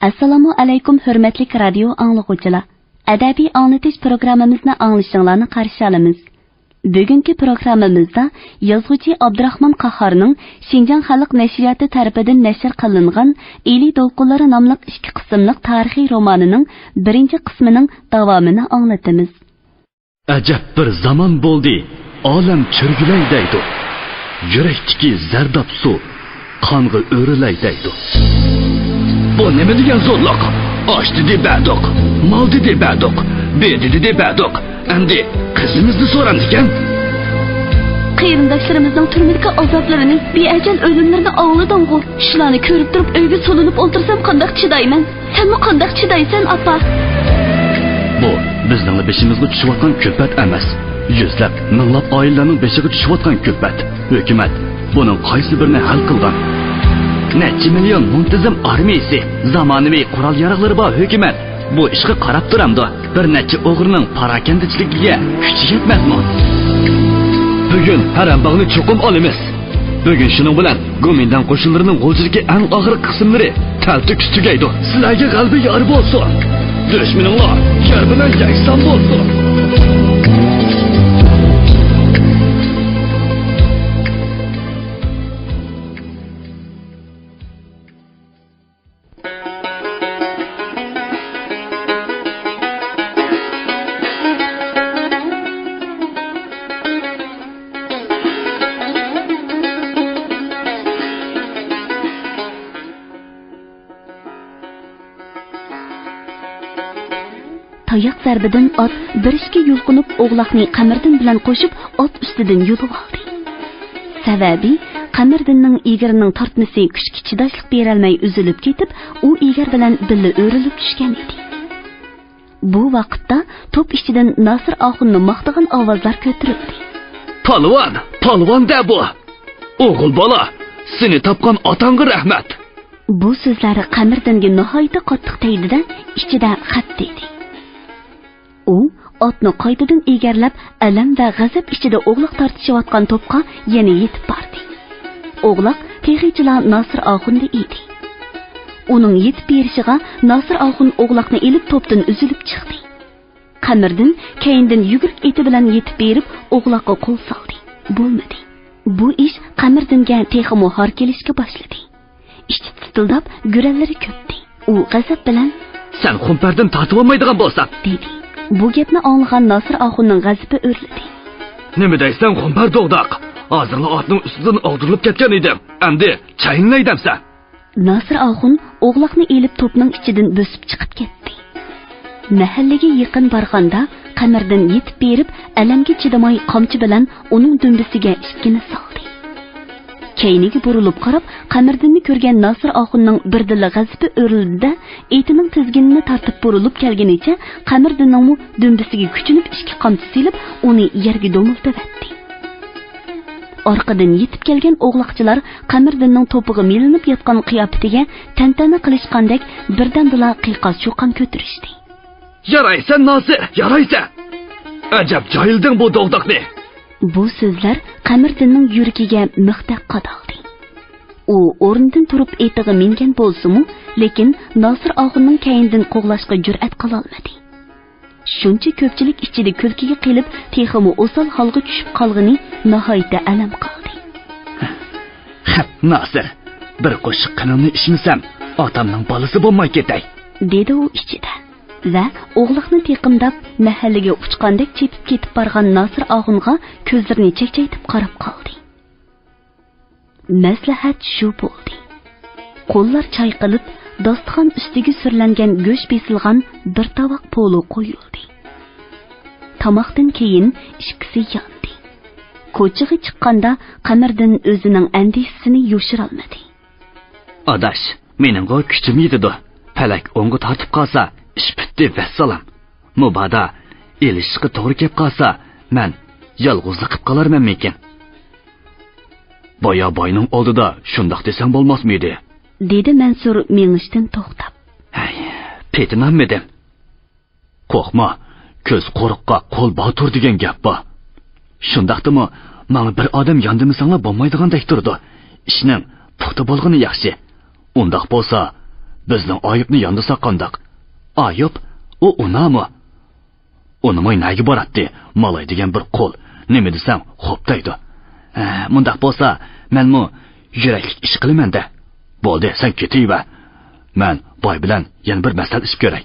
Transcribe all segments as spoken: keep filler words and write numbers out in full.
ئەسسالامۇ ئەلەيكۇم، ھۆرمەتلىك رادىيو ئاڭلىغۇچىلار! ئەدەبىي ئاڭلىتىش پروگراممىمىزنى ئاڭلىشىڭلارنى قارشى ئالىمىز. بۈگۈنكى پروگراممىمىزدا يازغۇچى ئابدۇراخمان قاھارنىڭ شىنجاڭ خەلق نەشرىياتى تەرىپىدىن نەشر قىلىنغان ئىلى دولقۇنلىرى ناملىق ئىككى قىسىملىق تارىخىي رومانىنىڭ بىرىنچى قىسمىنىڭ داۋامىنى ئاڭلىتىمىز. ئەجەب بىر زامان بولدى، ئالەم چۆرگۈلەي دەيدۇ. يۈرەكتىكى زەرداب سۇ قانغا ئۆرۈلەي دەيدۇ. بۇ نېمە دېگەن زورلۇق؟ ئاش دېدى بەردۇق، مال دېدى بەردۇق، بېدە دېدى بەردۇق. ئەمدى قىزىمىزنى سورامدىكەن؟ قېرىنداشلىرىمىزنىڭ تۈرمىدىكى ئازابلىرىنى، بىئەجەل ئۆلۈملىرىنى ئاڭلىدىڭغۇ؟ شۇلارنى كۆرۈپ تۇرۇپ ئۆيگە سولىنىپ ئولتۇرسام قانداق چىدايمەن؟ سەنمۇ قانداق چىدايسەن، ئاپا؟ بۇ بىزنىڭلا بېشىمىزغا چۈشۈۋاتقان كۈلپەت ئەمەس. يۈزلەپ، مىڭلاپ ئائىلىلەرنىڭ بېشىغا چۈشۈۋاتقان كۈلپەت. ھۆكۈمەت بۇنىڭ قايسى بىرىنى ھەل قىلغان؟ نەچچە مىليون مۇنتىزىم ئارمىيىسى، زامانىۋى قورال-ياراغلىرى بار ھۆكۈمەت بۇ ئىشقا قاراپ تۇرامدۇ؟ بىر نەچچە ئوغرىنىڭ پاراكەندىچىلىكىگە كۈچى يەتمەسمۇ؟ بۈگۈن ھەرەمباغنى چوقۇم ئالىمىز. بۈگۈن شۇنىڭ بىلەن گومىنداڭ قوشۇنلىرىنىڭ غۇلجىدىكى ئەڭ ئاخىرقى قىسىملىرى تەلتۆكۈس تۈگەيدۇ. سىلەرگە غەلىبە يار بولسۇن! دۈشمىنىڭلار يەر بىلەن يەكسان بولسۇن! تاياق زەربىدىن ئات بىر ئىككى يۇلقۇنۇپ، ئوغلاقنى قەمەردىن بىلەن قوشۇپ ئات ئۈستىدىن يۇلۇۋالدى. سەۋەبى، قەمەردىننىڭ ئېگىرىنىڭ تارتمىسى كۈچكە چىداشلىق بېرەلمەي ئۈزۈلۈپ كېتىپ، ئۇ ئېگەر بىلەن بىللە ئۆرۈلۈپ چۈشكەن ئىدى. بۇ ۋاقىتتا توپ ئىچىدىن ناسىر ئاخۇننى ماختىغان ئاۋازلار كۆتۈرۈلدى. پالۋان! پالۋان دە بۇ! ئوغۇل بالا! سېنى تاپقان ئاتاڭغا رەھمەت! بۇ سۆزلەر قەمەردىنگە ناھايىتى قاتتىق تەگدى-دە، ئىچىدە خەپ دېدى. ئۇ ئاتنى قايتىدىن ئېگەرلەپ، ئەلەم ۋە غەزەپ ئىچىدە ئوغلاق تارتىشىۋاتقان توپقا يەنە يېتىپ باردى. ئوغلاق تېخىچىلا ناسىر ئاخۇندا ئىدى. ئۇنىڭ يېتىپ بېرىشىغا ناسىر ئاخۇن ئوغلاقنى ئېلىپ توپتىن ئۈزۈلۈپ چىقتى. قەمەردىن كەينىدىن يۈگۈرۈك ئېتى بىلەن يېتىپ بېرىپ، ئوغلاققا قول سالدى. بولمىدى. بۇ ئىش قەمەردىنگە تېخىمۇ ھار كېلىشكە باشلىدى. ئىچى تىتىلداپ، گۈرەنلىرى كۆپتى. ئۇ غەزەپ بىلەن، سەن خۇمپەردىن تارتىۋالمايدىغان بولساڭ، دېدى. بۇ گەپنى ئاڭلىغان ناسىر ئاخۇننىڭ غەزىپى ئۆرلىدى. نېمە دەيسەن، خۇمپەر دوغداق؟ ھازىرلا ئاتنىڭ ئۈستىدىن ئاغدۇرۇلۇپ كەتكەن ئىدىڭ. ئەمدى چاينىلاي دەمسەن؟ ناسىر ئاخۇن ئوغلاقنى ئېلىپ توپنىڭ ئىچىدىن بۆسۈپ چىقىپ كەتتى. مەھەللىگە يېقىن بارغاندا، قەمەردىن يېتىپ بېرىپ، ئەلەمگە چىدىماي قامچا بىلەن ئۇنىڭ دۈمبىسىگە ئىككىنى سالدى. كەينىگە بۇرۇلۇپ قاراپ، قەمەردىننى كۆرگەن ناسىر ئاخۇننىڭ بىردىنلا غەزىپى ئۆرلىدى-دە، ئېتىنىڭ تىزگىنىنى تارتىپ بۇرۇلۇپ كەلگىنىچە قەمەردىننىڭمۇ دۈمبىسىگە كۈچىنىپ ئىككى قامچا سېلىپ، ئۇنى يەرگە دومۇلدىۋەتتى. ئارقىدىن يېتىپ كەلگەن ئوغلاقچىلار قەمەردىننىڭ توپىغا مىلىنىپ ياتقان قىياپىتىگە تەنتەنە قىلىشقاندەك بىردەمدىلا قىيقاس-چۇقان كۆتۈرۈشتى. يارايسەن، ناسىر، يارايسەن! ئەجەب جايلىدىڭ بۇ دوغداقنى! بۇ سۆزلەر قەمەردىننىڭ يۈرىكىگە مىختەك قادالدى. ئۇ ئورنىدىن تۇرۇپ ئېتىغا مىنگەن بولسىمۇ، لېكىن ناسىر ئاخۇننىڭ كەينىدىن قوغلاشقا جۈرئەت قىلالمىدى. شۇنچە كۆپچىلىك ئىچىدە كۈلكىگە قېلىپ، تېخىمۇ ئوسال ھالغا چۈشۈپ قالغىنى ناھايىتى ئەلەم قىلدى. خەپ، ناسىر، بىر قوشۇق قېنىڭنى ئىچمىسەم، ئاتامنىڭ بالىسى بولماي كېتەي، دېدى ئۇ ئىچىدە. ۋە ئوغلاقنى تېقىمداپ، مەھەللىگە ئۇچقاندەك چېپىپ كېتىپ بارغان ناسىر ئاخۇنغا كۆزلىرىنى چەكچەيتىپ قاراپ قالدى. مەسلىھەت شۇ بولدى. قوللار چايقىلىپ، داستىخان ئۈستىگە سۈرلەنگەن گۆش بېسىلغان بىر تاۋاق پولۇ قويۇلدى. تاماقتىن كېيىن ئىككىسى ياندى. كوچىغا چىققاندا قەمەردىن ئۆزىنىڭ ئەندىشىسىنى يوشۇرالمىدى. ئاداش، مېنىڭغۇ كۈچۈم يېتىدۇ. پەلەك ئوڭغا تارتىپ قالسا، ئىش پۈتتى، ۋەسسالام. مۇبادا ئېلىشىشقا توغرا كەپ قالسا، مەن يالغۇزلا قىپ قالارمەنمىكىن؟ بايا باينىڭ ئالدىدا شۇنداق دېسەڭ بولماسمىدى؟ دېدى مەنسۇر مېڭىشتىن توختاپ. ھەي، پېتىنالمىدىم. قورقما، كۆز قورققا قول باتۇر دېگەن گەپ بار. شۇنداقتىمۇ ماڭا بىر ئادەم ياندىمىساڭلار بولمايدىغاندەك تۇرىدۇ. ئىشنىڭ پۇختا بولغىنى ياخشى. ئۇنداق بولسا، بىزنىڭ ئايۇپنى ياندىساق قانداق؟ ئايۇپ؟ ئۇ ئۇنامۇ؟ ئۇنىماي نەگە باراتتى؟ مالاي دېگەن بىر قۇل. نېمە دېسەڭ، خوپ دەيدۇ. ھە، مۇنداق بولسا، مەنمۇ يۈرەكلىك ئىش قىلىمەن-دە. بولدى، سەن كېتىۋەر. مەن باي بىلەن يەنە بىر مەسلىھەتلىشىپ كۆرەي.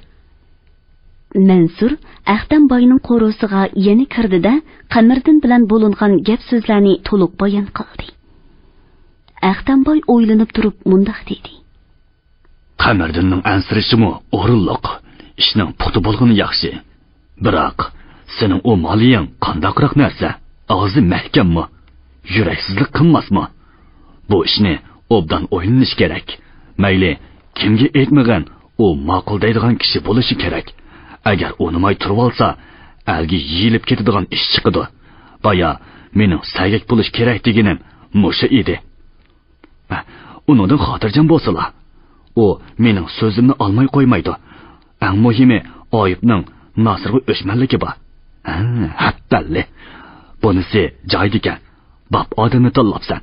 مەنسۇر ئەختەم باينىڭ قورۇسىغا يەنە كىردى-دە، قەمەردىن بىلەن بولۇنغان گەپ-سۆزلەرنى تولۇق بايان قىلدى. ئەختەم باي ئويلىنىپ تۇرۇپ مۇنداق دېدى. قەمەردىننىڭ ئەنسىرىشىمۇ ئورۇنلۇق. ئىشنىڭ پۇختا بولغىنى ياخشى. بىراق، سېنىڭ ئۇ مالىيىڭ قانداقراق نەرسە؟ ئاغزى مەھكەممۇ؟ يۈرەكسىزلىك قىلماسمۇ؟ بۇ ئىشنى ئوبدان ئويلىنىش كېرەك. مەيلى، كىمگە ئېيتمىغىن، ئۇ ماقۇل دەيدىغان كىشى بولۇشى كېرەك. ئەگەر ئۇنىماي تۇرۇۋالسا، ئەلگە يېيىلىپ كېتىدىغان ئىش چىقىدۇ. بايا مېنىڭ سەگەك بولۇش كېرەك دېگىنىم مۇشۇ ئىدى. ئۇنىڭدىن خاتىرجەم بولسىلا. ئۇ مېنىڭ سۆزۈمنى ئالماي قويمايدۇ. ئەڭ مۇھىمى، ئايۇپنىڭ ناسىرغا ئۆچمەنلىكى بار. ھە، ھەپپەللى. بۇنىسى جايىدىكەن. باب ئادەمنى تاللاپسەن.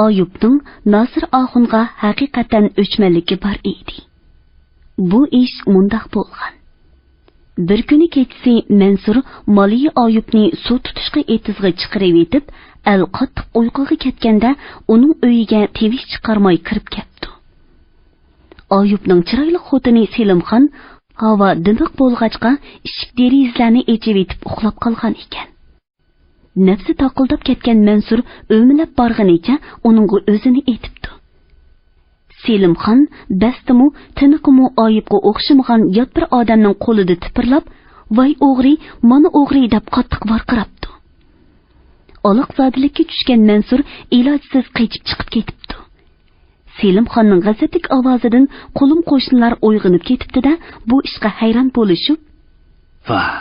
ئايۇپنىڭ ناسىر ئاخۇنغا ھەقىقەتەن ئۆچمەنلىكى بار ئىدى. بۇ ئىش مۇنداق بولغان. بىر كۈنى كېچىسى مەنسۇر مالىيى ئايۇپنى سۇ تۇتۇشقا ئېتىزغا چىقىرىۋېتىپ، ئەل قاتتىق ئۇيقۇغا كەتكەندە، ئۇنىڭ ئۆيىگە تىۋىش چىقارماي كىرىپ كەپتۇ. ئايۇپنىڭ چىرايلىق خوتۇنى سېلىمخان ھاۋا دىمىق بولغاچقا، ئىشىك دېرىزىلەرنى ئېچىۋېتىپ ئۇخلاپ قالغان ئىكەن. نەپسى تاقىلداپ كەتكەن مەنسۇر ئۆمىلەپ بارغىنىچە ئۇنىڭغا ئۆزىنى ئېتىپتۇ. سېلىمخان بەستىمۇ، تىنىقىمۇ ئايۇپقا ئوخشىمىغان يات بىر ئادەمنىڭ قولىدا تىپىرلاپ، ۋاي ئوغرى، مانا ئوغرى دەپ قاتتىق ۋارقىراپتۇ. ئالاقزادىلىككە چۈشكەن مەنسۇر ئىلاجسىز قېچىپ چىقىپ كېتىپتۇ. سېلىمخاننىڭ غەزەپلىك ئاۋازىدىن قولۇم قوشنىلار ئويغىنىپ كېتىپتۇ-دە، بۇ ئىشقا ھەيران بولۇشۇپ، ۋاھ،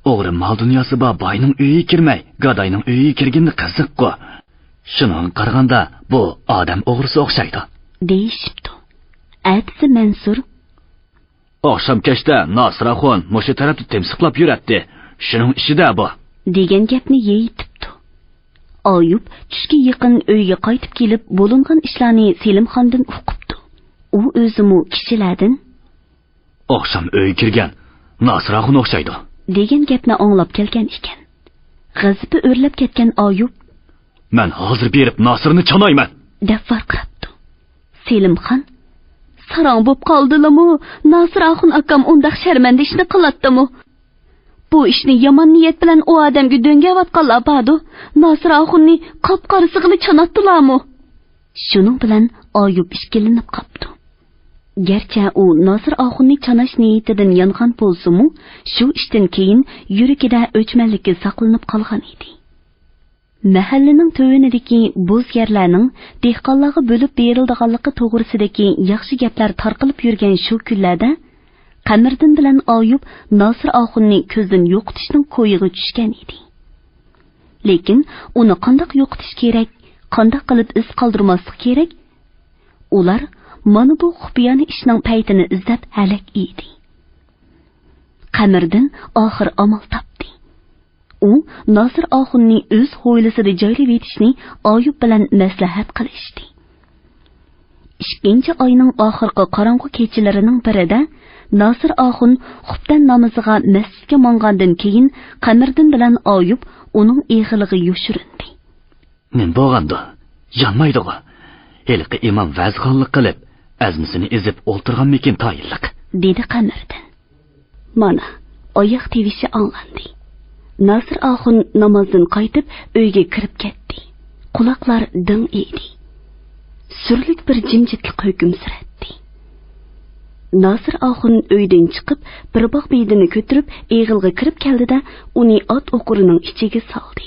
ئوغرى مال دۇنياسى بار باينىڭ ئۆيىگە كىرمەي، گاداينىڭ ئۆيىگە كىرگىنى قىزىققۇ. شۇنىڭغا قارىغاندا، بۇ ئادەم ئوغرىسى ئوخشايدۇ، دېيىشىپتۇ. ئەتىسى مەنسۇر، ئاخشام كەچتە ناسىر ئاخۇن مۇشۇ تەرەپتە تىمسىقلاپ يۈرەتتى. شۇنىڭ ئىچىدە بۇ، دېگەن گەپنى يېيىتىپتۇ. ئايۇپ چۈشكە يېقىن ئۆيگە قايتىپ كېلىپ، بولۇنغان ئىشلارنى سېلىمخاندىن ئۇقۇپتۇ. ئۇ ئۆزىمۇ كىشىلەردىن، ئاخشام ئۆيگە كىرگەن ناسىر ئاخۇن ئوخشايدۇ، دېگەن گەپنى ئاڭلاپ كەلگەن ئىكەن. غەزىپى ئۆرلەپ كەتكەن ئايۇپ، مەن ھازىر بېرىپ ناسىرنى چانايمەن، دەپ ۋارقىراپتۇ. سېلىمخان، ساراڭ بوپ قالدىلىمۇ؟ ناسىر ئاخۇن ئاكام ئۇنداق شەرمەندە ئىشنى قىلاتتىمۇ؟ بۇ ئىشنى يامان نىيەت بىلەن ئۇ ئادەمگە دۆڭگەۋاتقانلار باردۇ. ناسىر ئاخۇننى قاپقارىسىغىلا چاناتتىلارمۇ؟ شۇنىڭ بىلەن ئايۇپ ئىككىلىنىپ قاپتۇ. گەرچە ئۇ ناسىر ئاخۇننى چاناش نىيىتىدىن يانغان بولسىمۇ، شۇ ئىشتىن كېيىن يۈرىكىدە ئۆچمەنلىكى ساقلىنىپ قالغان ئىدى. مەھەللىنىڭ تۆۋىنىدىكى بوز يەرلەرنىڭ دېھقانلارغا بۆلۈپ بېرىلىدىغانلىقى توغرىسىدىكى ياخشى گەپلەر تارقىلىپ يۈرگەن شۇ كۈنلەردە، قەمەردىن بىلەن ئايۇپ ناسىر ئاخۇننى كۆزدىن يوقىتىشنىڭ كويىغا چۈشكەن ئىدى. لېكىن ئۇنى قانداق يوقىتىش كېرەك، قانداق قىلىپ ئىز قالدۇرماسلىق كېرەك؟ ئۇلار مانا بۇ خۇپىيانە ئىشنىڭ پەيتىنى ئىزدەپ ھەلەك ئىدى. قەمەردىن ئاخىر ئامال تاپتى. ئۇ ناسىر ئاخۇننى ئۆز ھويلىسىدا جايلىۋېتىشنى ئايۇپ بىلەن مەسلىھەت قىلىشتى. ئىككىنچى ئاينىڭ ئاخىرقى قاراڭغۇ كېچىلىرىنىڭ بىرىدە ناسىر ئاخۇن خۇپتەن نامىزىغا مەسچىتكە ماڭغاندىن كېيىن، قەمەردىن بىلەن ئايۇپ ئۇنىڭ ئېغىلىغا يوشۇرۇندى. نېمە بولغاندۇ؟ يانمايدىغۇ؟ ھېلىقى ئىمام ۋەزخانلىق قىلىپ، ئەزمىسىنى ئېزىپ ئولتۇرغانمىكىن تايىنلىق، دېدى قەمەردىن. مانا، ئاياغ تىۋىشى ئاڭلاندى. ناسىر ئاخۇن نامازدىن قايتىپ، ئۆيگە كىرىپ كەتتى. قۇلاقلار دىڭ ئىدى. سۈرلۈك بىر جىمجىتلىق ھۆكۈم سۈرەتتى. ناسىر ئاخۇن ئۆيدىن چىقىپ، بىر باغ بېدىنى كۆتۈرۈپ، ئېغىلغا كىرىپ كەلدى-دە، ئۇنى ئات ئوقۇرىنىڭ ئىچىگە سالدى.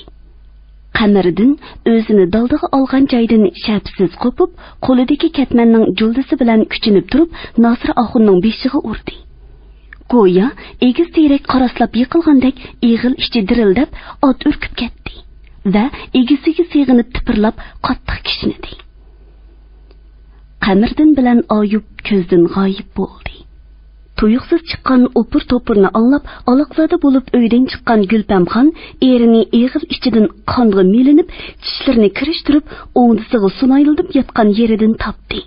قەمەردىن ئۆزىنى دالدىغا ئالغان جايدىن شەپىسىز قوپۇپ، قولىدىكى كەتمەننىڭ جۇلدىسى بىلەن كۈچىنىپ تۇرۇپ، ناسىر ئاخۇننىڭ بېشىغا ئۇردى. گويا ئېگىز تېرەك قاراسلاپ يىقىلغاندەك ئېغىل ئىچى دىرىلدەپ، ئات ئۈركۈپ كەتتى ۋە ئىگىسىگە سېغىنىپ تىپىرلاپ قاتتىق كىشنىدى. قەمەردىن بىلەن ئايۇپ كۆزدىن غايىب بولدى. تۇيۇقسىز چىققان ئوپۇر-توپۇرنى ئاڭلاپ، ئالاقزادە بولۇپ ئۆيدىن چىققان گۈلپەمخان ئېرىنى ئېغىل ئىچىدىن قانغا مىلىنىپ، چىشلىرىنى كىرىشتۈرۈپ، ئوڭدىسىغا سۇنايلىنىپ ياتقان يېرىدىن تاپتى.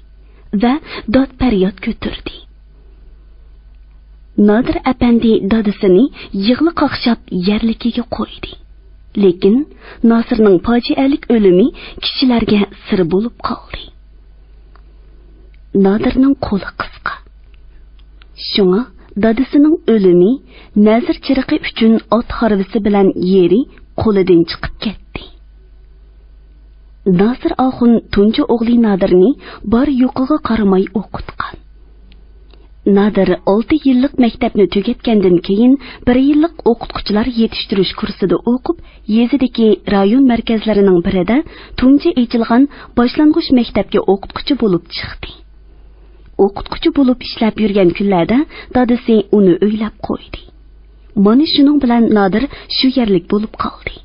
ۋە داد-پەرياد كۆتۈردى. نادىر ئەپەندى دادىسىنى يىغلا قاقشاپ يەرلىكىگە قويدى. لېكىن ناسىرنىڭ پاجىئەلىك ئۆلۈمى كىشىلەرگە سىر بولۇپ قالدى. نادىرنىڭ قولى قىسقا. شۇڭا دادىسىنىڭ ئۆلۈمى نەزىر چىرىقى ئۈچۈن ئات ھارۋىسى بىلەن يېرى قولىدىن چىقىپ كەتتى. ناسىر ئاخۇن تۇنجى ئوغلى نادىرنى بار يوقىغا قارىماي ئوقۇتقان. نادىر ئالتە يىللىق مەكتەپنى تۈگەتكەندىن كېيىن، بىر يىللىق ئوقۇتقۇچىلار يېتىشتۈرۈش كۇرسىدا ئوقۇپ، يېزىدىكى رايون مەركەزلىرىنىڭ بىرىدە تۇنجى ئېچىلغان باشلانغۇچ مەكتەپكە ئوقۇتقۇچى بولۇپ چىقتى. ئوقۇتقۇچى بولۇپ ئىشلەپ يۈرگەن كۈنلەردە دادىسى ئۇنى ئۆيلەپ قويدى. مانا شۇنىڭ بىلەن نادىر شۇ يەرلىك بولۇپ قالدى.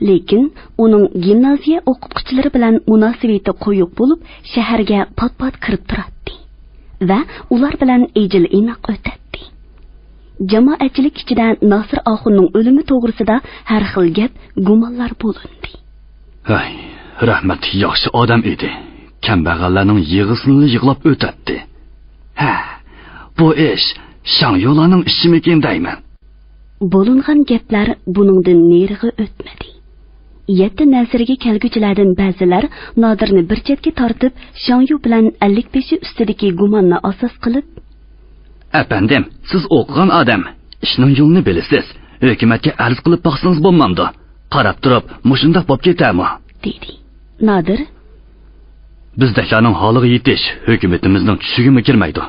لېكىن ئۇنىڭ گىمنازىيە ئوقۇتقۇچىلىرى بىلەن مۇناسىۋىتى قويۇق بولۇپ، شەھەرگە پات-پات كىرىپ تۇراتتى ۋە ئۇلار بىلەن ئېجىل-ئىناق ئۆتەتتى. جامائەتچىلىك ئىچىدە ناسىر ئاخۇننىڭ ئۆلۈمى توغرىسىدا ھەر خىل گەپ، گۇمانلار بولۇندى. ھەي، رەھمەتلىك ياخشى ئادەم ئىدى. كەمبەغەللەرنىڭ يىغىسىنىلا يىغلاپ ئۆتەتتى. ھە، بۇ ئىش شاڭيۇلارنىڭ ئىشىمىكىن دەيمەن. بولۇنغان گەپلەر بۇنىڭدىن نېرىغا ئۆتمىدى. يەتتە نەزىرگە كەلگۈچىلەردىن بەزىلەر نادىرنى بىر چەتكە تارتىپ، شاڭيۇ بىلەن ئەللىك بېشى ئۈستىدىكى گۇماننى ئاساس قىلىپ، ئەپەندىم، سىز ئوقۇغان ئادەم، ئىشنىڭ يولىنى بىلىسىز. ھۆكۈمەتكە ئەرز قىلىپ باقسىڭىز بولمامدۇ؟ قاراپ تۇرۇپ، مۇشۇنداق بولۇپ كېتەرمۇ؟ دېدى. نادىر، بىزدەكلەرنىڭ ھالىغا يېتىش ھۆكۈمىتىمىزنىڭ چۈشىگىمۇ كىرمەيدۇ.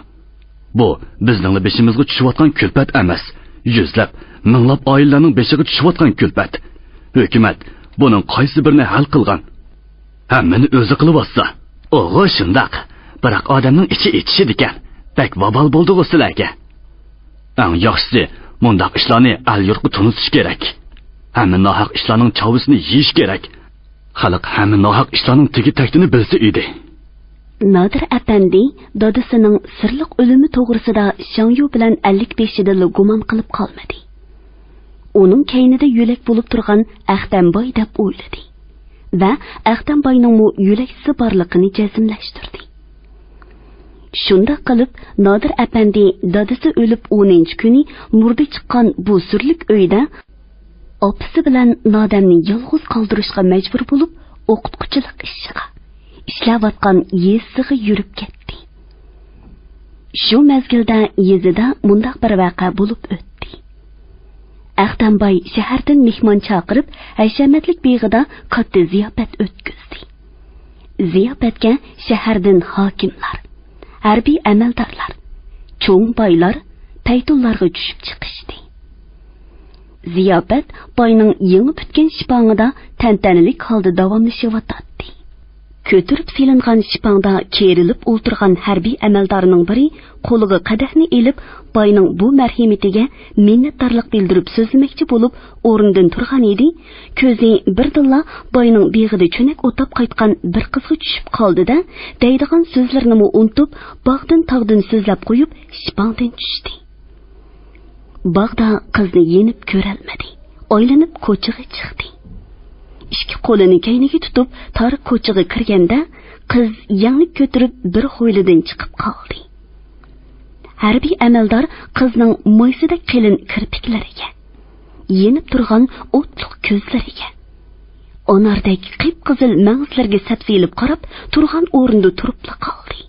بۇ بىزنىڭلا بېشىمىزغا چۈشۈۋاتقان كۈلپەت ئەمەس، يۈزلەپ، مىڭلاپ ئائىلىلەرنىڭ بېشىغا چۈشۈۋاتقان كۈلپەت. ھۆكۈمەت بۇنىڭ قايسى بىرىنى ھەل قىلغان؟ ھەممىنى ئۆزى قىلىۋاتسا. ئوغۇ، شۇنداق. بىراق ئادەمنىڭ ئىچى ئېچىشىدىكەن. بەك ۋابال بولدىغۇ سىلەرگە. ئەڭ ياخشىسى، مۇنداق ئىشلارنى ئەل-يۇرتقا تونۇتۇش كېرەك. ھەممە ناھەق ئىشلارنىڭ چاۋىسىنى يېيىش كېرەك. خەلق ھەممە ناھەق ئىشلارنىڭ تېگى-تەكتىنى بىلسە ئىدى. نادىر ئەپەندى دادىسىنىڭ سىرلىق ئۆلۈمى توغرىسىدا شاڭيۇ بىلەن ئەللىك بېشىدىنلا گۇمان قىلىپ قالمىدى. ئۇنىڭ كەينىدە يۆلەك بولۇپ تۇرغان ئەختەم باي دەپ ئويلىدى ۋە ئەختەم باينىڭمۇ يۆلەكچىسى بارلىقىنى جەزملەشتۈردى. شۇنداق قىلىپ، نادىر ئەپەندى دادىسى ئۆلۈپ ئونىنچى كۈنى مۇردى چىققان بۇ سۈرلۈك ئۆيدە ئاپىسى بىلەن نادەمنى يالغۇز قالدۇرۇشقا مەجبۇر بولۇپ، ئوقۇتقۇچىلىق ئىشىغا، ئىشلەۋاتقان يېزىسىغا يۈرۈپ كەتتى. شۇ مەزگىلدە يېزىدا مۇنداق بىر ۋەقە بولۇپ ئۆتتى. ئەختەم باي شەھەردىن مېھمان چاقىرىپ، ھەشەمەتلىك بېغىدا كاتتا زىياپەت ئۆتكۈزدى. زىياپەتكە شەھەردىن ھاكىملار، ھەربىي ئەمەلدارلار، چوڭ بايلار، پەيتۇنلارغا چۈشۈپ چىقىشتى. زىياپەت باينىڭ يېڭى پۈتكەن شىپاڭىدا تەنتەنىلىك ھالدا داۋاملىشىۋاتاتتى. كۆتۈرۈپ سېلىنغان شىپاڭدا كېرىلىپ ئولتۇرغان ھەربىي ئەمەلدارنىڭ بىرى قولىغا قەدەھنى ئېلىپ، باينىڭ بۇ مەرھىمىتىگە مىننەتدارلىق بىلدۈرۈپ سۆزلىمەكچى بولۇپ، ئورنىدىن تۇرغانىدى، كۆزى بىردىنلا باينىڭ بېغىدا چۆنەك ئوتاپ قايتقان بىر قىزغا چۈشۈپ قالدى-دە، دەيدىغان سۆزلىرىنىمۇ ئۇنتۇپ، باغدىن-تاغدىن سۆزلەپ قويۇپ، شىپاڭدىن چۈشتى. باغدا قىزنى يېنىپ كۆرەلمىدى. ئايلىنىپ كوچىغا چىقتى. ئىككى قولىنى كەينىگە تۇتۇپ، تار كوچىغا كىرگەندە، قىز يەڭلىك كۆتۈرۈپ بىر ھويلىدىن چىقىپ قالدى. ھەربىي ئەمەلدار قىزنىڭ مايسىدەك قېلىن كىرپىكلىرىگە، يېنىپ تۇرغان ئوتلۇق كۆزلىرىگە، ئاناردەك قىپقىزىل مەڭزىلىرىگە سەپسېلىپ قاراپ تۇرغان ئورنىدا تۇرۇپلا قالدى.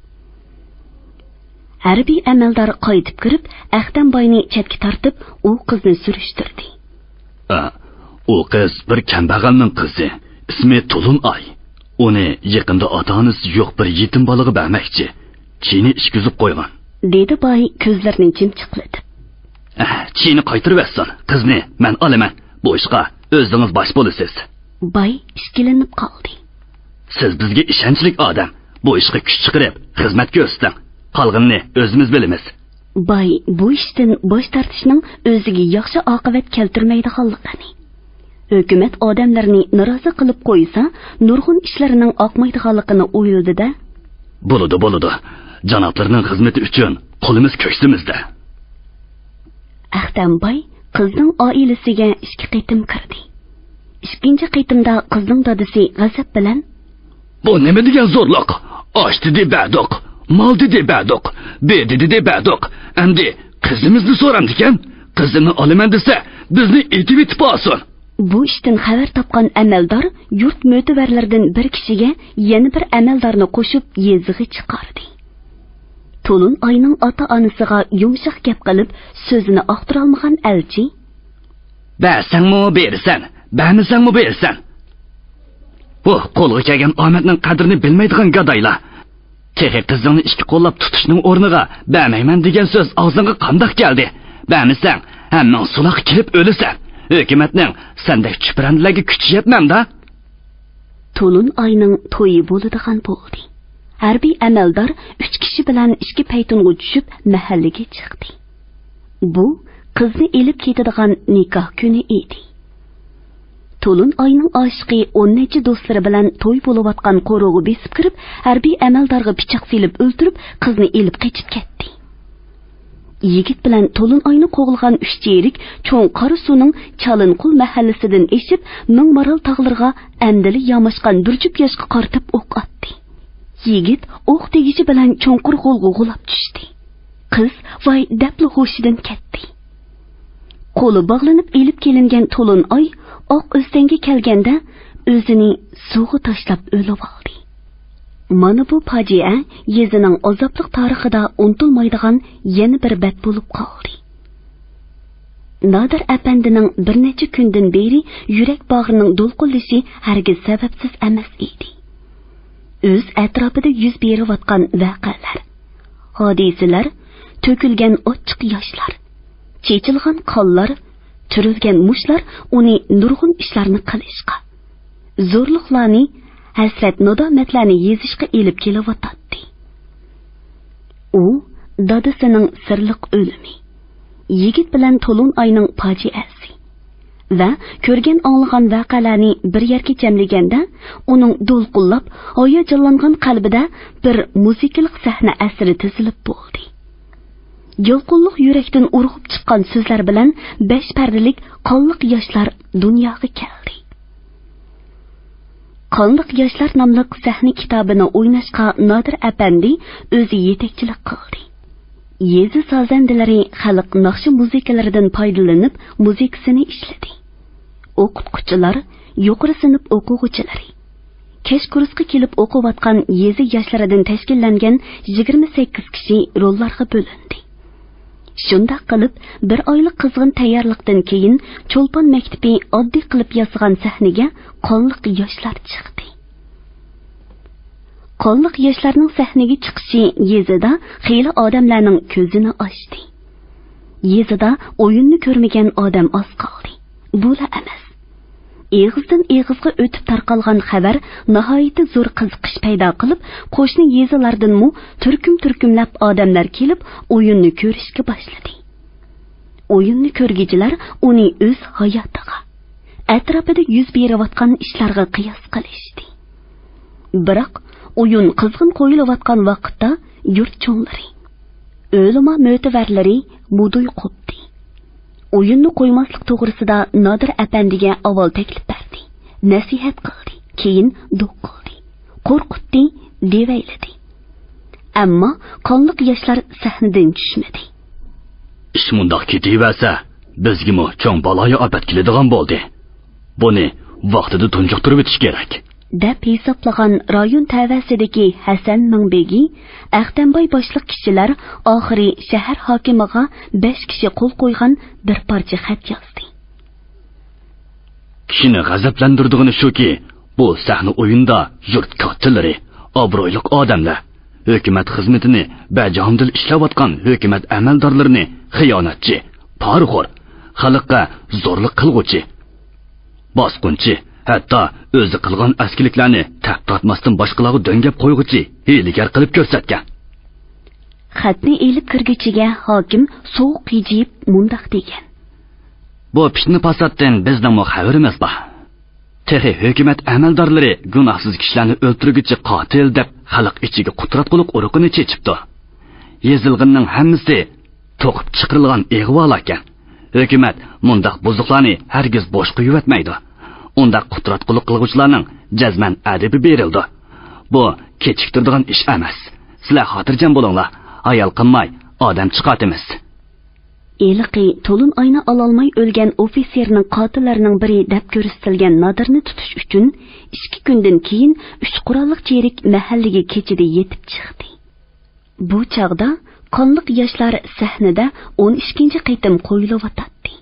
ھەربىي ئەمەلدار قايتىپ كىرىپ، ئەختەم باينى چەتكە تارتىپ، ئۇ قىزنى سۈرۈشتۈردى. ئە، ئۇ قىز بىر كەمبەغەلنىڭ قىزى. ئىسمى تولۇن ئاي. ئۇنى يېقىندا ئاتا-ئانىسى يوق بىر يېتىم بالىغا بەرمەكچى. چىنى ئىچكۈزۈپ قويغان. دېدى باي كۆزلىرىنى چىمچىقلىتىپ. ئە، چىنى قايتۇرۇۋەتسۇن. قىزنى مەن ئالىمەن. بۇ ئىشقا ئۆزىڭىز باش بولىسىز. باي ئىككىلىنىپ قالدى. سىز بىزگە ئىشەنچلىك ئادەم. بۇ ئىشقا كۈچ چىقىرىپ، خىزمەت كۆرسىتىڭ. قالغىنىنى ئۆزىمىز بىلىمىز. باي بۇ ئىشتىن باش تارتىشنىڭ ئۆزىگە ياخشى ئاقىۋەت كەلتۈرمەيدىغانلىقىنى، ھۆكۈمەت ئادەملىرىنى نارازى قىلىپ قويسا، نۇرغۇن ئىشلارنىڭ ئاقمايدىغانلىقىنى ئويلىدى-دە. بولىدۇ، بولىدۇ. جانابلىرىنىڭ خىزمىتى ئۈچۈن قولىمىز كۆكسىمىزدە. ئەختەم باي قىزنىڭ ئائىلىسىگە ئىككى قېتىم كىردى. ئىككىنچى قېتىمدا قىزنىڭ دادىسى غەزەپ بىلەن، بۇ نېمە دېگەن زورلۇق؟ ئاچ دېدى، بەردۇق. مال دېدى بەردۇق، بېدە دېدى بەردۇق. ئەمدى قىزىمىزنى سورامدىكەن؟ قىزىمنى ئالىمەن دېسە، بىزنى ئېتىۋېتىپ ئالسۇن. بۇ ئىشتىن خەۋەر تاپقان ئەمەلدار يۇرت مۆتىۋەرلىرىدىن بىر كىشىگە يەنە بىر ئەمەلدارنى قوشۇپ يېزىغا چىقاردى. تولۇن ئاينىڭ ئاتا-ئانىسىغا يۇمشاق گەپ قىلىپ، سۆزىنى ئاختۇرالمىغان ئەلچى: بەرسەڭمۇ بېرىسەن، بەرمىسەڭمۇ بېرىسەن. بۇ قولغا كەلگەن ئامەتنىڭ قەدرىنى بىلمەيدىغان گادايلار. تېخى قىزىڭنى ئىككى قوللاپ تۇتۇشنىڭ ئورنىغا بەرمەيمەن دېگەن سۆز ئاغزىڭغا قانداق كەلدى؟ بەرمىسەڭ، ھەممىڭ سۇلاققا كېلىپ ئۆلىسەن. ھۆكۈمەتنىڭ سەندەك چۈپرەندىلەرگە كۈچى يەتمەمدا؟ تولۇن ئاينىڭ تويى بولىدىغان بولدى. ھەربىي ئەمەلدار ئۈچ كىشى بىلەن ئىككى پەيتۇنغا چۈشۈپ، مەھەللىگە چىقتى. بۇ قىزنى ئېلىپ كېتىدىغان نىكاھ كۈنى ئىدى. تولۇن ئاينىڭ ئاشىقى ئون نەچچە دوستلىرى بىلەن توي بولۇۋاتقان قورۇغا بېسىپ كىرىپ، ھەربىي ئەمەلدارغا پىچاق سېلىپ ئۆلتۈرۈپ، قىزنى ئېلىپ قېچىپ كەتتى. يىگىت بىلەن تولۇن ئاينى قوغلىغان ئۈچ چېرىك چوڭ قارا سۇنىڭ چالىنقۇل مەھەللىسىدىن ئېشىپ، مىڭ مارال تاغلىرىغا ئەمدىلا ياماشقان بىر جۈپ ياشقا قارىتىپ ئوق ئاتتى. يىگىت ئوق تېگىشى بىلەن چوڭقۇر غولغا غۇلاپ چۈشتى. قىز ۋاي دەپلا ھوشىدىن كەتتى. قولى باغلىنىپ ئېلىپ كېلىنگەن تولۇن ئاي ئاق ئۆستەڭگە كەلگەندە، ئۆزىنى سۇغا تاشلاپ ئۆلۈۋالدى. مانا بۇ پاجىئە يېزىنىڭ ئازابلىق تارىخىدا ئۇنتۇلمايدىغان يەنە بىر بەت بولۇپ قالدى. نادىر ئەپەندىنىڭ بىر نەچچە كۈندىن بېرى يۈرەك باغرىنىڭ دولقۇنلىشى ھەرگىز سەۋەبسىز ئەمەس ئىدى. ئۆز ئەتراپىدا يۈز بېرىۋاتقان ۋەقەلەر، ھادىسىلەر، تۆكۈلگەن ئاچچىق ياشلار، چېچىلغان قانلار، تۈرۈلگەن مۇشتلار ئۇنى نۇرغۇن ئىشلارنى قىلىشقا، زورلۇقلارنى، ھەسرەت-نادامەتلەرنى يېزىشقا ئېلىپ كېلىۋاتاتتى. ئۇ دادىسىنىڭ سىرلىق ئۆلۈمى، يىگىت بىلەن تولۇن ئاينىڭ پاجىئەسى ۋە كۆرگەن-ئاڭلىغان ۋەقەلەرنى بىر يەرگە جەملىگەندە، ئۇنىڭ دولقۇنلاپ، ھاياجانلانغان قەلبىدە بىر مۇزىكىلىق سەھنە ئەسىرى تىزىلىپ بولدى. يالقۇنلۇق يۈرەكتىن ئۇرغۇپ چىققان سۆزلەر بىلەن بەش پەردىلىك قانلىق ياشلار دۇنياغا كەلدى. قانلىق ياشلار ناملىق سەھنە كىتابىنى ئويناشقا نادىر ئەپەندى ئۆزى يېتەكچىلىك قىلدى. يېزا سازەندىلىرى خەلق ناخشا مۇزىكىلىرىدىن پايدىلىنىپ مۇزىكىسىنى ئىشلىدى. ئوقۇتقۇچىلار، يۇقىرى سىنىپ ئوقۇغۇچىلىرى، كەچ كۇرسقا كېلىپ ئوقۇۋاتقان يېزا ياشلىرىدىن تەشكىللەنگەن يىگىرمە سەككىز كىشى روللارغا بۆلۈندى. شۇنداق قىلىپ، بىر ئايلىق قىزغىن تەييارلىقتىن كېيىن، چولپان مەكتىپى ئاددىي قىلىپ ياسىغان سەھنىگە قانلىق ياشلار چىقتى. قانلىق ياشلارنىڭ سەھنىگە چىقىشى يېزىدا خېلى ئادەملەرنىڭ كۆزىنى ئاچتى. يېزىدا ئويۇننى كۆرمىگەن ئادەم ئاز قالدى. بۇلا ئەمەس. ئېغىزدىن ئېغىزغا ئۆتۈپ تارقالغان خەۋەر ناھايىتى زور قىزىقىش پەيدا قىلىپ، قوشنا يېزىلاردىنمۇ تۈركۈم-تۈركۈملەپ ئادەملەر كېلىپ، ئويۇننى كۆرۈشكە باشلىدى. ئويۇننى كۆرگۈچىلەر ئۇنى ئۆز ھاياتىغا، ئەتراپىدا يۈز بېرىۋاتقان ئىشلارغا قىياس قىلىشتى. بىراق، ئويۇن قىزغىن قويۇلۇۋاتقان ۋاقىتتا يۇرت چوڭلىرى، ئۆلىما مۆتىۋەرلىرى مۇدۇي قوپتى. ئويۇننى قويماسلىق توغرىسىدا نادىر ئەپەندىگە ئاۋۋال تەكلىپ بەردى، نەسىھەت قىلدى، كېيىن دوق قىلدى، قورقۇتتى، دېۋەيلىدى. ئەمما قانلىق ياشلار سەھنىدىن چۈشمىدى. ئىش مۇنداق كېتىۋەرسە، بىزگىمۇ چوڭ بالايىئاپەت كېلىدىغان بولدى. بۇنى ۋاقتىدا تۇنجۇقتۇرۇۋېتىش كېرەك. دەپ ھېسابلىغان رايون تەۋەسىدىكى ھەسەن مىڭبېگى ئەختەمباي باشلىق كىشىلەر ئاخىرى شەھەر ھاكىمىغا بەش كىشى قول قويغان بىر پارچە خەت يازدى. كىشىنى غەزەپلەندۈرىدىغىنى شۇكى، بۇ سەھنە ئويۇندا يۇرت كاتتىلىرى، ئابرۇيلۇق ئادەملەر، ھۆكۈمەت خىزمىتىنى بەجانىدىل ئىشلەۋاتقان ھۆكۈمەت ئەمەلدارلىرىنى خىيانەتچى، پارىخور، خەلققە زورلۇق قىلغۇچى، باسقۇنچى، ھەتتا ئۆزى قىلغان ئەسكىلىكلەرنى تەپ تارتماستىن باشقىلارغا دۆڭگەپ قويغۇچى ھىيلىگەر قىلىپ كۆرسەتكەن. خەتنى ئېلىپ كىرگۈچىگە ھاكىم سوغۇق ھىجىيىپ مۇنداق دېگەن. بۇ پىتنە-پاساتتىن بىزنىڭمۇ خەۋىرىمىز بار. تېخى ھۆكۈمەت ئەمەلدارلىرى گۇناھسىز كىشىلەرنى ئۆلتۈرگۈچى قاتىل دەپ خەلق ئىچىگە قۇتراتقۇلۇق ئۇرۇقىنى چېچىپتۇ. يېزىلغىنىنىڭ ھەممىسى توقۇپ چىقىرىلغان ئىغۋالاركەن. ھۆكۈمەت مۇنداق بۇزۇقلارنى ھەرگىز بوش قويۇۋەتمەيدۇ. ئۇنداق قۇتراتقۇلۇق قىلغۇچىلارنىڭ جەزمەن ئەدىپى بېرىلىدۇ. بۇ كېچىكتۈرىدىغان ئىش ئەمەس. سىلەر خاتىرجەم بولۇڭلار، ھايال قىلماي ئادەم چىقارتىمىز. ھېلىقى تولۇن ئاينى ئالالماي ئۆلگەن ئوفىتسېرنىڭ قاتىللىرىنىڭ بىرى دەپ كۆرسىتىلگەن نادىرنى تۇتۇش ئۈچۈن ئىككى كۈندىن كېيىن ئۈچ قوراللىق چېرىك مەھەللىگە كېچىدە يېتىپ چىقتى. بۇ چاغدا قانلىق ياشلار سەھنىدە ئون ئىككىنچى قېتىم قويۇلۇۋاتاتتى.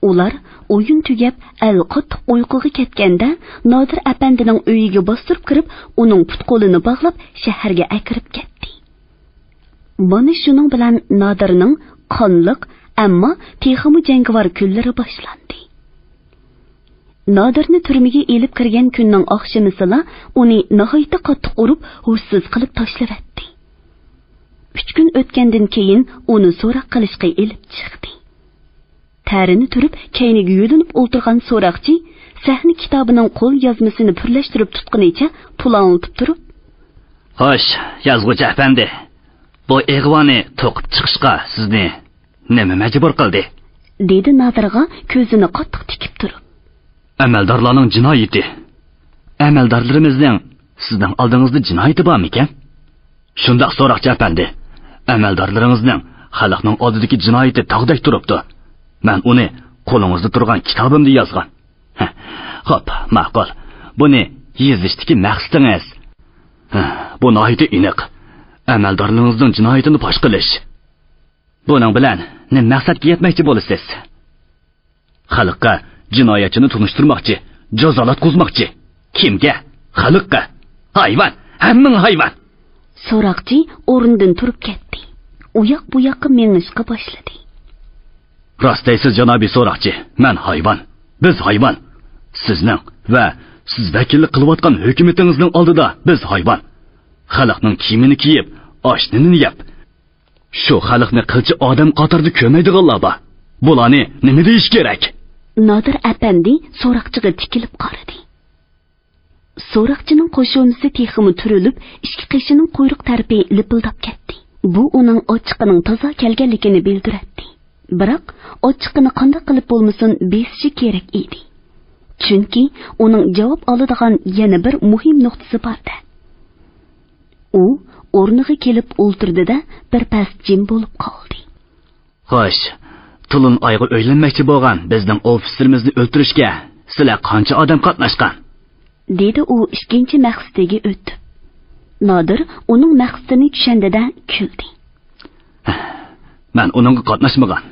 ئۇلار ئويۇن تۈگەپ، ئەل قاتتىق ئۇيقۇغا كەتكەندە، نادىر ئەپەندىنىڭ ئۆيىگە باستۇرۇپ كىرىپ، ئۇنىڭ پۇت-قولىنى باغلاپ، شەھەرگە ئەكىرىپ كەتتى. مانا شۇنىڭ بىلەن نادىرنىڭ قانلىق، ئەمما تېخىمۇ جەڭگىۋار كۈنلىرى باشلاندى. نادىرنى تۈرمىگە ئېلىپ كىرگەن كۈننىڭ ئاخشىمىسىلا ئۇنى ناھايىتى قاتتىق ئۇرۇپ، ھوشسىز قىلىپ تاشلىۋەتتى. ئۈچ كۈن ئۆتكەندىن كېيىن ئۇنى سوراق قىلىشقا ئېلىپ چىقتى. تەرىنى تۈرۈپ، كەينىگە يۆلىنىپ ئولتۇرغان سوراقچى سەھنە كىتابىنىڭ قول يازمىسىنى پۈرلەشتۈرۈپ تۇتقىنىچە پۇلاڭلىتىپ تۇرۇپ، «خوش، يازغۇچى ئەپەندى، بۇ ئىغۋانى توقۇپ چىقىشقا سىزنى نېمە مەجبۇر قىلدى؟» دېدى نادىرغا كۆزىنى قاتتىق تىكىپ تۇرۇپ. «ئەمەلدارلارنىڭ جىنايىتى. ئەمەلدارلىرىمىزنىڭ سىزنىڭ ئالدىڭىزدا جىنايىتى بارمىكەن؟ شۇنداق، سوراقچى ئەپەندى. ئەمەلدارلىرىڭىزنىڭ خەلقنىڭ ئالدىدىكى جىنايىتى تاغدەك تۇرۇپتۇ. مەن ئۇنى قولىڭىزدا تۇرغان كىتابىمدا يازغان.» «ھە، خوپ، ماقۇل. بۇنى يېزىشتىكى مەقسىتىڭىز؟» «ھە، بۇ ناھايىتى ئېنىق. ئەمەلدارلىرىڭىزنىڭ جىنايىتىنى پاش قىلىش.» «بۇنىڭ بىلەن نېمە مەقسەتكە يەتمەكچى بولىسىز؟» «خەلققە جىنايەتچىنى تونۇشتۇرماقچى، جازالاتقۇزماقچى.» «كىمگە؟» «خەلققە.» «ھايۋان! ھەممىڭ ھايۋان!» سوراقچى ئورنىدىن تۇرۇپ كەتتى. ئۇياق-بۇياققا مېڭىشقا باشلىدى. «راست دەيسىز، جانابىي سوراقچى، مەن ھايۋان. بىز ھايۋان. سىزنىڭ ۋە سىز ۋەكىللىك قىلىۋاتقان ھۆكۈمىتىڭىزنىڭ ئالدىدا بىز ھايۋان. خەلقنىڭ كىيىمىنى كىيىپ، ئاش-نېنىنى يەپ، شۇ خەلقنى قىلچە ئادەم قاتارىدا كۆرمەيدىغانلار بار. بۇلارنى نېمە دېيىش كېرەك؟» نادىر ئەپەندى سوراقچىغا تىكىلىپ قارىدى. سوراقچىنىڭ قوشۇمىسى تېخىمۇ تۈرۈلۈپ، ئىككى قېشىنىڭ قۇيرۇق تەرىپى لىپىلداپ كەتتى. بۇ ئۇنىڭ ئاچچىقىنىڭ تازا كەلگەنلىكىنى بىلدۈرەتتى. بىراق، ئاچچىقىنى قانداق قىلىپ بولمىسۇن، بېسىشى كېرەك ئىدى. چۈنكى ئۇنىڭ جاۋاب ئالىدىغان يەنە بىر مۇھىم نۇقتىسى بار-دە. ئۇ ئورنىغا كېلىپ ئولتۇردى-دە، بىر پەس جىم بولۇپ قالدى. «خوش، تولۇن ئايغا ئۆيلەنمەكچى بولغان بىزنىڭ ئوفىتسېرىمىزنى ئۆلتۈرۈشكە سىلەر قانچە ئادەم قاتناشقان؟» دېدى ئۇ ئىككىنچى مەقسىتىگە ئۆتۈپ. نادىر ئۇنىڭ مەقسىتىنى چۈشەندى-دە، كۈلدى. «مەن ئۇنىڭغا قاتناشمىغان.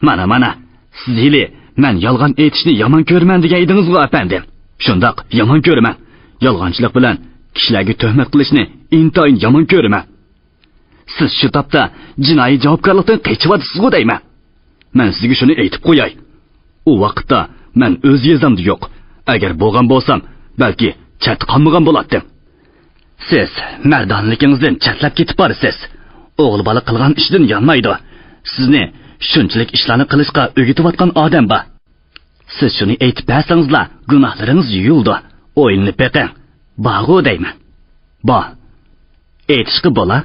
مانا، مانا، سىز ھېلى مەن يالغان ئېيتىشنى يامان كۆرىمەن دېگەن ئىدىڭىزغۇ، ئەپەندىم؟ شۇنداق، يامان كۆرىمەن. يالغانچىلىق بىلەن كىشىلەرگە تۆھمەت قىلىشنى ئىنتايىن يامان كۆرىمەن. سىز شۇ تاپتا جىنايى جاۋابكارلىقتىن قېچىۋاتىسىزغۇ دەيمەن. مەن سىزگە شۇنى ئېيتىپ قوياي. ئۇ ۋاقىتتا مەن ئۆز يېزامدا يوق. ئەگەر بولغان بولسام، بەلكى چەتتە قالمىغان بولاتتىم. سىز مەردانىلىكىڭىزدىن چەتلەپ كېتىپ بارىسىز. ئوغۇل بالا قىلغان ئىشىدىن يانمايدۇ. سىزنى شۇنچىلىك ئىشلارنى قىلىشقا ئۆگىتىۋاتقان ئادەم بار. سىز شۇنى ئېيتىپ بەرسىڭىزلا، گۇناھلىرىڭىز يۇيۇلىدۇ. ئويلىنىپ بېقىڭ. بارغۇ دەيمەن. بار. ئېيتىشقا بولا؟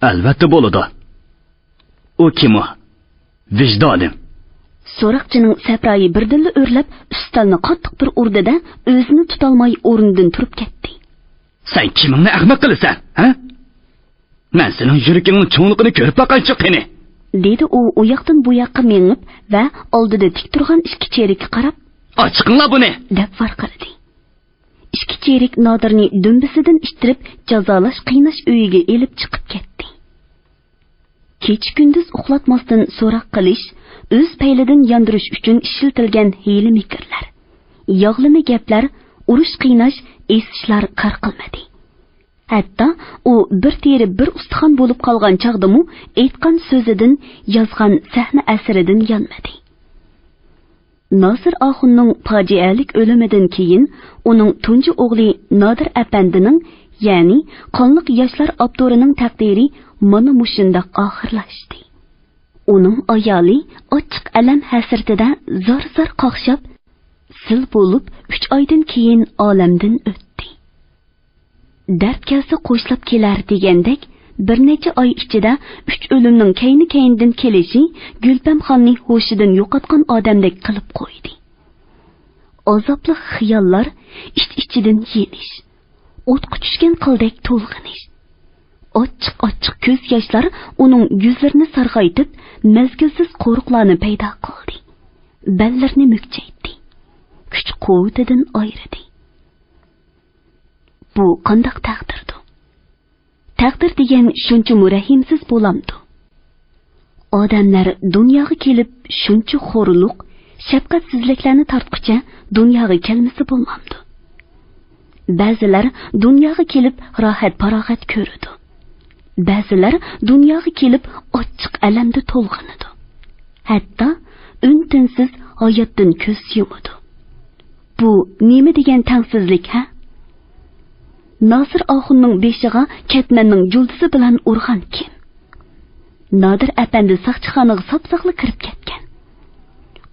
ئەلۋەتتە بولىدۇ. ئۇ كىم ئۇ؟ ۋىجدانىم. سوراقچىنىڭ سەپرايى بىردىنلا ئۆرلەپ، ئۈستەلنى قاتتىق بىر ئۇردى-دە، ئۆزىنى تۇتالماي ئورنىدىن تۇرۇپ كەتتى. سەن كىمىڭنى ئەخمەق قىلىسەن، ھە؟ مەن سېنىڭ يۈرىكىڭنىڭ چوڭلۇقىنى كۆرۈپ باقايچۇ قېنى. دېدى ئۇ ئۇ ياقتىن بۇ ياققا مېڭىپ ۋە ئالدىدا تىك تۇرغان ئىككى چېرىككە قاراپ، ئاچىقىڭلار بۇنى! دەپ ۋارقىرىدى. ئىككى چېرىك نادىرنى دۈمبىسىدىن ئىتتىرىپ، جازالاش قىيناش ئۆيىگە ئېلىپ چىقىپ كەتتى. كېچە-كۈندۈز ئۇخلاتماستىن سوراق قىلىش، ئۆز پەيلىدىن ياندۇرۇش ئۈچۈن ئىشلىتىلگەن ھىيلە-مىكىرلەر، ياغلىما گەپلەر، ئۇرۇش-قىيناش، ئېسىشلار كار قىلمىدى. ھەتتا ئۇ بىر تېرە بىر ئۇستىخان بولۇپ قالغان چاغدىمۇ ئېيتقان سۆزىدىن، يازغان سەھنە ئەسىرىدىن يانمىدى. ناسىر ئاخۇننىڭ پاجىئەلىك ئۆلۈمىدىن كېيىن، ئۇنىڭ تۇنجى ئوغلى نادىر ئەپەندىنىڭ، يەنى قانلىق ياشلار ئاپتورىنىڭ تەقدىرى مانا مۇشۇنداق ئاخىرلاشتى. ئۇنىڭ ئايالى ئاچچىق ئەلەم ھەسرىتىدە زار-زار قاقشاپ، سىل بولۇپ ئۈچ ئايدىن كېيىن ئالەمدىن ئۆتتى. دەرد كەلسە قوشلاپ كېلەر دېگەندەك، بىر نەچچە ئاي ئىچىدە ئۈچ ئۆلۈمنىڭ كەينى-كەينىدىن كېلىشى گۈلپەمخاننى ھوشىدىن يوقاتقان ئادەمدەك قىلىپ قويدى. ئازابلىق خىياللار، ئىچ-ئىچىدىن يېنىش، ئوتقا چۈشكەن قىلدەك تولغىنىش. ئاچچىق-ئاچچىق كۆز ياشلار ئۇنىڭ يۈزلىرىنى سارغايتىپ، مەزگىلسىز قورۇقلارنى پەيدا قىلدى. بەللىرىنى مۈكچەيتتى. كۈچ-قۇۋۋىتىدىن ئايرىدى. بۇ قانداق تەقدىردۇ؟ تەقدىر دېگەن شۇنچىمۇ رەھىمسىز بولامدۇ؟ ئادەملەر دۇنياغا كېلىپ شۇنچە خورلۇق، شەپقەتسىزلىكلەرنى تارتقۇچە دۇنياغا كەلمىسە بولمامدۇ؟ بەزىلەر دۇنياغا كېلىپ راھەت-پاراغەت كۆرىدۇ. بەزىلەر دۇنياغا كېلىپ ئاچچىق ئەلەمدە تولغىنىدۇ. ھەتتا ئۈن-تىنسىز ھاياتتىن كۆز يۇمىدۇ. بۇ نېمە دېگەن تەڭسىزلىك، ھە؟ ناسىر ئاخۇننىڭ بېشىغا كەتمەننىڭ جۇلدىزى بىلەن ئۇرغان كىم؟ نادىر ئەپەندى ساقچىخانىغا ساپساقلا كىرىپ كەتكەن.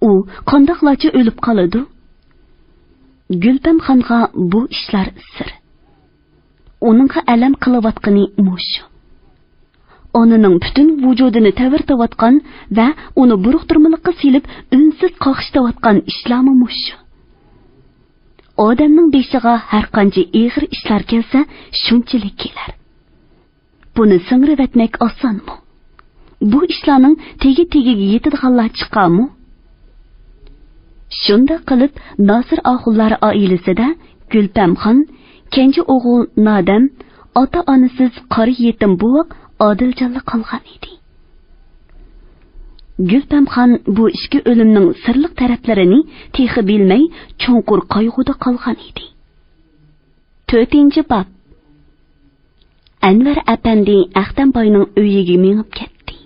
ئۇ قانداقلارچە ئۆلۈپ قالىدۇ؟ گۈلپەمخانغا بۇ ئىشلار سىر. ئۇنىڭغا ئەلەم قىلىۋاتقىنى مۇشۇ. ئانىنىڭ پۈتۈن ۋۇجۇدىنى تەۋرىتىۋاتقان ۋە ئۇنى بۇرۇقتۇرمىلىققا سېلىپ ئۈنسىز قاقشىتىۋاتقان ئىشلارمۇ مۇشۇ. ئادەمنىڭ بېشىغا ھەرقانچە ئېغىر ئىشلار كەلسە، شۇنچىلىك كېلەر. بۇنى سىڭدۈرۈۋەتمەك ئاسانمۇ؟ بۇ ئىشلارنىڭ تېگى-تېگىگە يېتىدىغانلار چىقارمۇ؟ شۇنداق قىلىپ، ناسىر ئاخۇنلار ئائىلىسىدە گۈلپەمخان، كەنجى ئوغۇل نادەم، ئاتا-ئانىسىز قارا يېتىم بوۋاق ئادىلجانلا قالغان ئىدى. گۈلپەمخان بۇ ئىككى ئۆلۈمنىڭ سىرلىق تەرەپلىرىنى تېخى بىلمەي، چوڭقۇر قايغۇدا قالغان ئىدى. تۆتىنچى باب. ئەنۋەر ئەپەندى ئەختەم باينىڭ ئۆيىگە مېڭىپ كەتتى.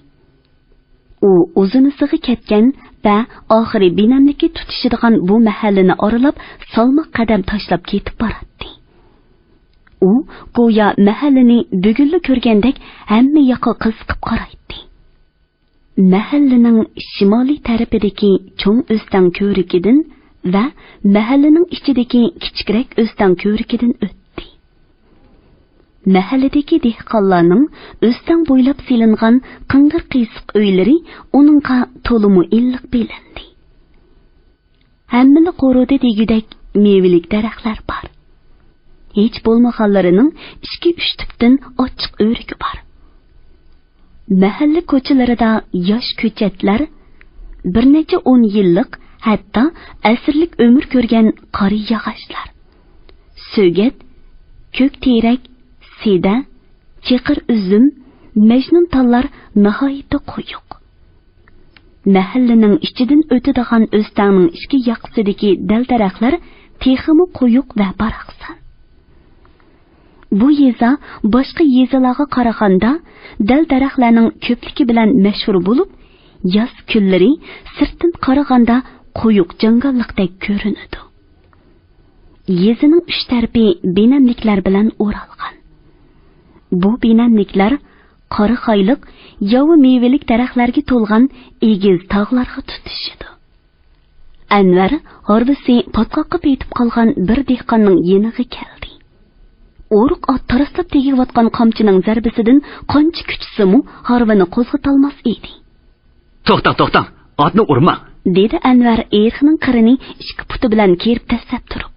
ئۇ ئۇزۇنىسىغا كەتكەن ۋە ئاخىرى بىنەملىككە تۇتىشىدىغان بۇ مەھەللىنى ئارىلاپ سالماق قەدەم تاشلاپ كېتىپ باراتتى. ئۇ گويا مەھەللىنى بۈگۈنلا كۆرگەندەك ھەممە ياققا قىزىقىپ قارايتتى. مەھەللىنىڭ شىمالىي تەرىپىدىكى چوڭ ئۆستەڭ كۆۋرۈكىدىن ۋە مەھەللىنىڭ ئىچىدىكى كىچىكرەك ئۆستەڭ كۆۋرۈكىدىن ئۆتتى. مەھەللىدىكى دېھقانلارنىڭ ئۆستەڭ بويلاپ سېلىنغان قىڭغىر-قىيسىق ئۆيلىرى ئۇنىڭغا تولىمۇ ئىللىق بىلىندى. ھەممىلا قورۇدا دېگۈدەك مېۋىلىك دەرەخلەر بار. ھېچ بولمىغانلىرىنىڭ ئىككى-ئۈچ تۈپتىن ئاچچىق ئۆرۈكى بار. مەھەللە كوچىلىرىدا ياش كۆچەتلەر، بىر نەچچە ئون يىللىق، ھەتتا ئەسىرلىك ئۆمۈر كۆرگەن قارا ياغاچلار، سۆگەت، كۆك تېرەك، سىدە، چېقىر ئۈزۈم، مەجنۇن تاللار ناھايىتى قويۇق. مەھەللىنىڭ ئىچىدىن ئۆتىدىغان ئۆستەڭنىڭ ئىچكى ياقىسىدىكى دەل-دەرەخلەر تېخىمۇ قويۇق ۋە باراقسان. بۇ يېزا باشقا يېزىلارغا قارىغاندا دەل-دەرەخلەرنىڭ كۆپلۈكى بىلەن مەشھۇر بولۇپ، ياز كۈنلىرى سىرتتىن قارىغاندا قويۇق جاڭگاللىقتەك كۆرۈنىدۇ. يېزىنىڭ ئۈچ تەرىپى بىنەملىكلەر بىلەن ئورالغان. بۇ بىنەملىكلەر قارىخايلىق، ياۋا مېۋىلىك دەرەخلەرگە تولغان ئېگىز تاغلارغا تۇتىشىدۇ. ئەنۋەر ھارۋىسى پاتقاققا پېتىپ قالغان بىر دېھقاننىڭ يېنىغا كەلدى. ئورۇق ئات تاراسلاپ تېگىۋاتقان قامچىنىڭ زەربىسىدىن قانچە كۈچىسىمۇ، ھارۋىنى قوزغىتالماس ئىدى. توختاڭ، توختاڭ، ئاتنى ئۇرماڭ! دېدى ئەنۋەر ئېرىقنىڭ قىرىنى ئىككى پۇتى بىلەن كېرىپ دەسسەپ تۇرۇپ.